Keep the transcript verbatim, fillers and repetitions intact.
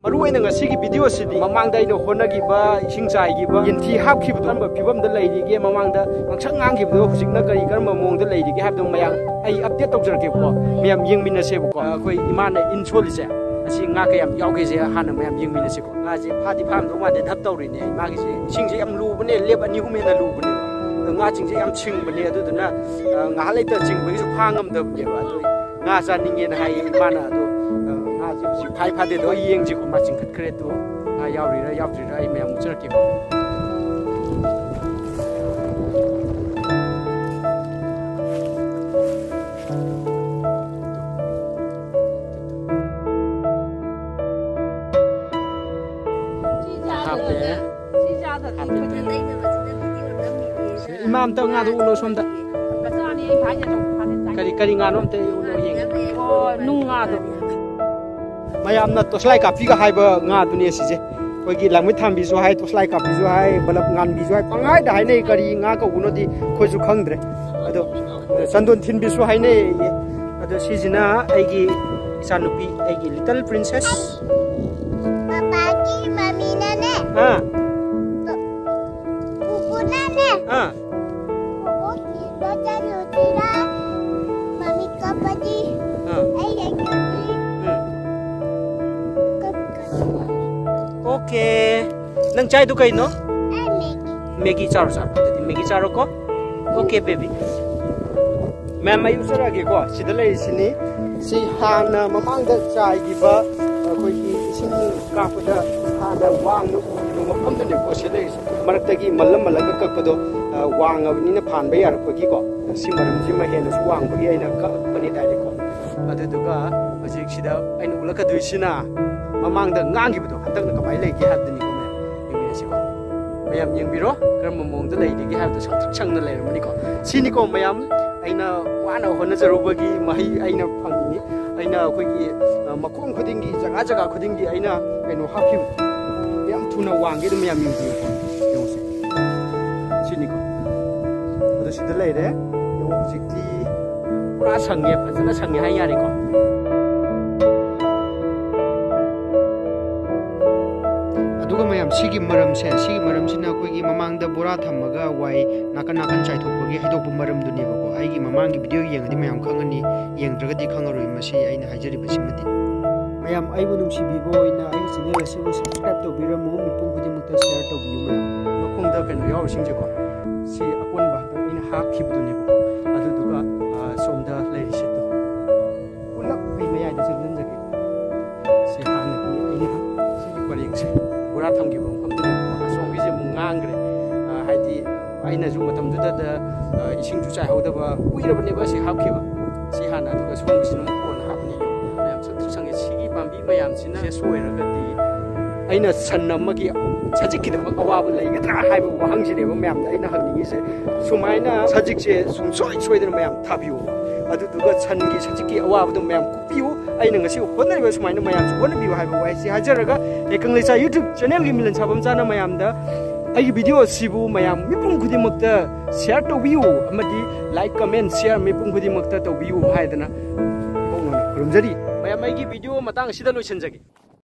ꯃꯔꯨ ꯑꯣꯏꯅ ꯉꯁꯤꯒꯤ ꯚꯤꯗꯤꯑꯣꯁꯤꯗꯤ ꯃꯃꯥꯡꯗ ꯑꯩꯅ ꯍꯣꯠꯅꯈꯤꯕ, ꯏꯁꯤꯡ ꯆꯥꯏꯈꯤꯕ, ꯌꯦꯟꯊꯤ ꯍꯥꯞꯈꯤꯕꯗꯣ ꯀꯔꯝꯕ ꯐꯤꯕꯝꯗ ꯂꯩꯔꯤꯒꯦ, ꯃꯃꯥꯡꯗ ꯉꯥꯡꯁꯪ ꯉꯥꯡꯈꯤꯕꯗꯣ ꯍꯧꯖꯤꯛꯅ ꯀꯔꯤ, ꯀꯔꯝꯕ ꯃꯑꯣꯡꯗ ꯂꯩꯔꯤꯒꯦ ꯍꯥꯏꯕꯗꯣ ꯃꯌꯥꯝ ꯑꯩ ꯑꯞꯗꯦꯠ ꯇꯧꯖꯔꯛꯀꯦꯕꯀꯣ꯫ ꯃꯌꯥꯝ ꯌꯦꯡꯃꯤꯟꯅꯁꯦꯕꯀꯣ꯫ ꯑꯩꯈꯣꯏ ꯏꯃꯥꯅ ꯏꯟ ꯁꯣꯜꯂꯤꯁꯦ ꯑꯁꯤ ꯉꯥ ꯀꯌꯥꯝ ꯌꯥꯎꯒꯦꯁꯦ ꯍꯥꯟꯅ ꯃꯌꯥꯝ ꯌꯦꯡꯃꯤꯟꯅꯁꯦꯀꯣ꯫ ꯉꯥꯁꯦ ꯐꯥꯗꯤ ꯐꯥꯔꯝꯗꯧ ꯃꯥꯟꯗꯦ, ꯙꯞ ꯇꯧꯔꯤꯅꯦ ꯑꯩ꯫ ꯃꯥꯒꯤꯁꯦ ꯏꯁꯤꯡꯁꯦ ꯌꯥꯝ ꯂꯨꯕꯅꯦ, ꯂꯦꯞ ꯑꯅꯤ ꯑꯍꯨꯝ ꯍꯦꯟꯅ ꯂꯨꯕꯅꯦꯕ꯫ ꯑꯗꯣ ꯉꯥꯁꯤꯡꯁꯦ ꯌꯥꯝ ꯁꯤꯡꯕꯅꯦ, ꯑꯗꯨꯗꯨꯅ ꯑ, ꯉꯥꯏꯍꯥꯛ ꯂꯩꯇ ꯆꯤꯡꯕꯒꯤꯁꯨ ꯐꯥ ꯉꯝꯗꯕꯅꯦꯕ꯫ ꯑꯗꯣ ꯉꯥ ꯆꯥꯅꯤꯡꯉꯦꯅ ꯍꯥꯏꯌꯦ ꯏꯃꯥꯅ꯫ ꯑꯗꯣ ꯑ, ꯉꯥꯁꯦ ꯍꯧꯖꯤꯛ ꯐꯥꯏ ꯐꯥꯗꯦꯗꯣ ꯑꯩ ꯌꯦꯡꯁꯤꯀꯣ꯫ ꯃꯥ ꯆꯤꯡꯈꯠꯈ꯭ꯔꯦ꯫ ꯑꯗꯣ ꯉꯥ ꯌꯥꯎꯔꯤꯔꯥ ꯌꯥꯎꯗ꯭ꯔꯤꯔꯥ ꯑꯩ ꯃꯌꯥꯝ ꯎꯠꯆꯔꯛꯀꯦꯀꯣ꯫ ꯍꯥꯞꯄꯦ꯫ ꯏꯃꯥ, ꯑꯝꯇ ꯉꯥꯗꯣ ꯎꯠꯂꯣ ꯁꯣꯝꯗ꯫ ꯀꯔꯤ, ꯀꯔꯤ ꯉꯥꯅꯣ ꯑꯝꯇ ꯎꯠꯂꯣ ꯌꯦꯡꯒꯦ꯫ ꯃꯌꯥꯝꯅ ꯇꯣꯁꯂꯥꯏ ꯀꯥꯞꯄꯤꯒ ꯍꯥꯏꯕ ꯉꯥꯗꯨꯅꯦ ꯁꯤꯁꯦ꯫ ꯑꯩꯈꯣꯏꯒꯤ ꯂꯥꯡꯃꯩ ꯊꯥꯟꯕꯤꯁꯨ ꯍꯥꯏ, ꯇꯣꯁꯂꯥꯏ ꯀꯥꯞꯄꯤꯁꯨ ꯍꯥꯏ, ꯕꯂꯞ ꯉꯥꯟꯕꯤꯁꯨ ꯍꯥꯏ, ꯄꯪꯍꯥꯏꯗ ꯍꯥꯏꯅꯩ꯫ ꯀꯔꯤ ꯉꯥ ꯀꯧꯕꯅꯣꯗꯤ ꯑꯩꯈꯣꯏꯁꯨ ꯈꯪꯗ꯭ꯔꯦ꯫ ꯑꯗꯣ ꯆꯟꯗꯣꯟ ꯊꯤꯟꯕꯤꯁꯨ ꯍꯥꯏꯅꯩꯌꯦ꯫ ꯑꯗꯣ ꯁꯤꯁꯤꯅ ꯑꯩꯒꯤ ꯏꯆꯥꯅꯨꯄꯤ, ꯑꯩꯒꯤ ꯂꯤꯇꯜ ꯄ꯭ꯔꯤꯟꯁꯦꯁ꯫ ꯄꯄꯥꯒꯤ ꯃꯃꯤꯅꯅꯦ꯫ ꯑꯥ꯫ ꯄꯨꯄꯨꯅꯅꯦ꯫ ꯑꯥ꯫ ꯄꯨꯄꯨ ꯊꯤꯟꯕ ꯆꯠꯂꯨꯁꯤꯔ? ꯃꯃꯤ ꯀꯞꯄꯗꯤ꯫ ꯑꯥ꯫ ꯑꯩ ꯌꯦꯡꯉꯨꯁꯤ꯫ ꯎꯝ꯫ ꯀꯞ-, ꯀꯞ-, ꯑꯣꯀꯦ꯫ ꯅꯪ ꯆꯥꯏꯗꯨ ꯀꯩꯅꯣ? ꯑꯩ ꯃꯦꯒꯤ꯫ ꯃꯦꯒꯤ ꯆꯥꯔꯣ, ꯆꯥꯔꯣ꯫ ꯑꯗꯨꯗꯤ ꯃꯦꯒꯤ ꯆꯥꯔꯣꯀꯣ꯫ Okay, baby. ꯃꯌꯥꯝ ꯑꯩ ꯎꯠꯆꯔꯛꯑꯒꯦꯀꯣ꯫ ꯁꯤꯗ ꯂꯩꯔꯤꯁꯤꯅꯤ꯫ ꯁꯤ ꯍꯥꯟꯅ ꯃꯃꯥꯡꯗ ꯆꯥꯏꯈꯤꯕ ꯑꯩꯈꯣꯏꯒꯤ ꯏꯁꯤꯡ ꯀꯥꯞꯄꯗ ꯍꯥꯟꯅ ꯋꯥꯡꯅ ꯎꯈꯤꯕ ꯃꯐꯝꯗꯨꯅꯦꯀꯣ ꯁꯤ ꯂꯩꯔꯤꯁꯦ꯫ ꯃꯔꯛꯇꯒꯤ ꯃꯜꯂ ꯃꯜꯂꯒ ꯀꯛꯄꯗꯣ, ꯑ, ꯋꯥꯡꯉꯕꯅꯤꯅ ꯐꯥꯟꯕ ꯌꯥꯔꯛꯄꯒꯤꯀꯣ꯫ ꯁꯤ ꯃꯔꯝꯁꯤꯃ ꯍꯦꯟꯅꯁꯨ ꯋꯥꯡꯕꯒꯤ ꯑꯩꯅ ꯀꯛꯄꯅꯤ ꯍꯥꯏꯇꯥꯔꯦꯀꯣ꯫ ꯑꯗꯨꯗꯨꯒ ꯍꯧꯖꯤꯛ ꯁꯤꯗ ꯑꯩꯅ ꯎꯠꯂꯛꯀꯗꯣꯏꯁꯤꯅ ꯃꯃꯥꯡꯗ ꯉꯥꯡꯈꯤꯕꯗꯣ ꯍꯟꯗꯛꯅ ꯀꯃꯥꯏꯅ ꯂꯩꯒꯦ ꯍꯥꯏꯕꯗꯨꯅꯤꯀꯣ ꯃꯌꯥꯝ꯫ ꯌꯦꯡꯃꯤꯟꯅꯁꯤꯀꯣ꯫ ꯃꯌꯥꯝ ꯌꯦꯡꯕꯤꯔꯣ, ꯀꯔꯝꯕ ꯃꯑꯣꯡꯗ ꯂꯩꯔꯤꯒꯦ ꯍꯥꯏꯕꯗꯣ ꯁꯪꯇ꯭ꯔꯤꯛ ꯁꯪꯅ ꯂꯩꯔꯝꯃꯅꯤꯀꯣ꯫ ꯁꯤꯅꯤꯀꯣ ꯃꯌꯥꯝ ꯑꯩꯅ ꯋꯥꯅ ꯍꯣꯠꯅꯖꯔꯨꯕꯒꯤ ꯃꯍꯩ ꯑꯩꯅ ꯐꯪꯉꯤꯅꯤ꯫ ꯑꯩꯅ ꯑꯩꯈꯣꯏꯒꯤ, ꯑ, ꯃꯈꯣꯡ ꯈꯨꯗꯤꯡꯒꯤ, ꯖꯒꯥ ꯖꯒꯥ ꯈꯨꯗꯤꯡꯒꯤ ꯑꯩꯅ ꯀꯩꯅꯣ ꯍꯥꯞꯈꯤꯕꯗꯣ ꯌꯥꯝ ꯊꯨꯅ ꯋꯥꯡꯒꯦ꯫ ꯑꯗꯨꯝ ꯃꯌꯥꯝ ꯌꯦꯡꯕꯤꯌꯨꯀꯣ꯫ ꯌꯦꯡꯉꯨꯁꯦ꯫ ꯁꯤꯅꯤꯀꯣ꯫ ꯑꯗꯣ ꯁꯤꯗ ꯂꯩꯔꯦ꯫ ꯌꯦꯡꯉꯨ ꯍꯧꯖꯤꯛꯇꯤ ꯄꯨꯔꯥ ꯁꯪꯉꯦ, ꯐꯖꯅ ꯁꯪꯉꯦ ꯍꯥꯏ ꯌꯥꯔꯦꯀꯣ꯫ ꯁꯤꯒꯤ ꯃꯔꯝꯁꯦ, ꯁꯤꯒꯤ ꯃꯔꯝꯁꯤꯅ ꯑꯩꯈꯣꯏꯒꯤ ꯃꯃꯥꯡꯗ ꯕꯣꯔꯥ ꯊꯝꯃꯒ ꯋꯥꯏ ꯅꯥꯀꯟ ꯅꯥꯀꯟ ꯆꯥꯏꯊꯣꯛꯄꯒꯤ ꯍꯥꯏꯗꯣꯛꯄ ꯃꯔꯝꯗꯨꯅꯦꯕꯀꯣ꯫ ꯑꯩꯒꯤ ꯃꯃꯥꯡꯒꯤ ꯚꯤꯗꯤꯑꯣ ꯌꯦꯡꯉꯗꯤ ꯃꯌꯥꯝ ꯈꯪꯉꯅꯤ, ꯌꯦꯡꯗ꯭ꯔꯒꯗꯤ ꯈꯪꯉꯔꯣꯏ꯫ ꯃꯁꯤ ꯑꯩꯅ ꯍꯥꯏꯖꯔꯤꯕꯁꯤꯃꯗꯤ꯫ ꯃꯌꯥꯝ ꯑꯩꯕꯨ ꯅꯨꯡꯁꯤꯕꯤꯕ ꯑꯣꯏꯅ ꯑꯩꯒꯤ ꯆꯦꯅꯦꯜ ꯑꯁꯤꯕꯨ ꯁꯕꯁꯀ꯭ꯔꯥꯏꯕ ꯇꯧꯕꯤꯔꯝꯃꯨ, ꯃꯤꯄꯨꯝ ꯈꯨꯗꯤꯡꯃꯛꯇ ꯁꯤꯌꯥꯔ ꯇꯧꯕꯤꯌꯨ ꯃꯌꯥꯝ꯫ ꯃꯈꯣꯡꯗ ꯀꯩꯅꯣ ꯌꯥꯎꯔꯤꯁꯤꯡꯁꯦꯀꯣ, ꯁꯤ ꯑꯀꯣꯟꯕ ꯍꯟꯗꯛ ꯑꯩꯅ ꯍꯥꯞꯈꯤꯕꯗꯨꯅꯦꯕꯀꯣ꯫ ꯑꯗꯨꯗꯨꯒ, ꯑ, ꯁꯣꯝꯗ ꯂꯩꯔꯤꯁꯤꯗꯣ ꯄꯨꯂꯞ ꯑꯩ ꯃꯌꯥꯏꯗ ꯆꯪꯁꯤꯟꯖꯒꯦ꯫ ꯁꯤ ꯍꯥꯟꯅꯒꯤ ꯑꯩꯅ ꯁꯤꯒꯤ ꯄꯔꯦꯡꯁꯦ ꯕꯣꯔꯥ ꯊꯝꯈꯤꯕ ꯃꯐꯝꯗꯨꯅꯦꯕꯀꯣ꯫ ꯑꯁꯣꯝꯒꯤꯁꯦ ꯑꯃꯨꯛ ꯉꯥꯡꯈ꯭ꯔꯦ꯫ ꯑ, ꯍꯥꯏꯗꯤ ꯑꯩꯅꯁꯨ ꯃꯇꯝꯗꯨꯗꯗ, ꯑ, ꯏꯁꯤꯡꯁꯨ ꯆꯥꯏꯍꯧꯗꯕ ꯀꯨꯏꯔꯕꯅꯦꯕ ꯁꯤ ꯍꯥꯞꯈꯤꯕ꯫ ꯁꯤ ꯍꯥꯟꯅ, ꯑꯗꯨꯒ ꯁꯣꯝꯒꯤꯁꯤꯅ ꯑꯃꯨꯛ ꯀꯣꯟꯅ ꯍꯥꯞꯄꯅꯤ꯫ ꯃꯌꯥꯝ ꯁꯛꯇꯨ ꯁꯪꯉꯦ꯫ ꯁꯤꯒꯤ ꯄꯥꯝꯕꯤ ꯃꯌꯥꯝꯁꯤꯅ ꯁꯦꯁ ꯑꯣꯏꯔꯒꯗꯤ ꯑꯩꯅ ꯁꯟ ꯑꯃꯒꯤ ꯁꯖꯤꯛꯀꯤꯗꯃꯛ ꯑꯋꯥꯕ ꯂꯩꯒꯗ꯭ꯔꯥ ꯍꯥꯏꯕ ꯋꯥꯍꯪꯁꯤꯅꯦꯕ ꯃꯌꯥꯝꯗ ꯑꯩꯅ ꯍꯪꯅꯤꯡꯉꯤꯁꯦ꯫ ꯁꯨꯃꯥꯏꯅ ꯁꯖꯤꯛꯁꯦ ꯁꯨꯡꯁꯣꯏ ꯁꯣꯏꯗꯅ ꯃꯌꯥꯝ ꯊꯥꯕꯤꯌꯨ, ꯑꯗꯨꯗꯨꯒ ꯁꯟꯒꯤ ꯁꯖꯤꯛꯀꯤ ꯑꯋꯥꯕꯗꯣ ꯃꯌꯥꯝ ꯀꯣꯛꯄꯤꯌꯨ꯫ ꯑꯩꯅ ꯉꯁꯤ ꯍꯣꯠꯅꯔꯤꯕ ꯁꯨꯃꯥꯏꯅ ꯃꯌꯥꯝꯁꯨ ꯍꯣꯠꯅꯕꯤꯌꯨ ꯍꯥꯏꯕ ꯋꯥꯍꯩꯁꯤ ꯍꯥꯏꯖꯔꯒ, ꯑꯩ ꯀꯪꯂꯩꯆꯥ YouTube ꯆꯦꯅꯦꯜꯒꯤ ꯃꯤꯂꯟ ꯁꯥꯕꯝ ꯆꯥꯅ ꯃꯌꯥꯝꯗ ꯑꯩꯒꯤ ꯚꯤꯗꯤꯑꯣ ꯑꯁꯤꯕꯨ ꯃꯌꯥꯝ ꯃꯤꯄꯨꯝ ꯈꯨꯗꯤꯡꯃꯛꯇ ꯁꯤꯌꯥꯔ ꯇꯧꯕꯤꯌꯨ ꯑꯃꯗꯤ ꯂꯥꯏꯛ, ꯀꯃꯦꯟ, ꯁꯤꯌꯥꯔ ꯃꯤꯄꯨꯝ ꯈꯨꯗꯤꯡꯃꯛꯇ ꯇꯧꯕꯤꯌꯨ ꯍꯥꯏꯗꯅ ꯍꯧꯅ ꯈꯨꯔꯨꯝꯖꯔꯤ꯫ ꯃꯌꯥꯝ, ꯑꯩꯒꯤ ꯚꯤꯗꯤꯑꯣ ꯃꯇꯥꯡ ꯑꯁꯤꯗ ꯂꯣꯏꯁꯤꯟꯖꯒꯦ꯫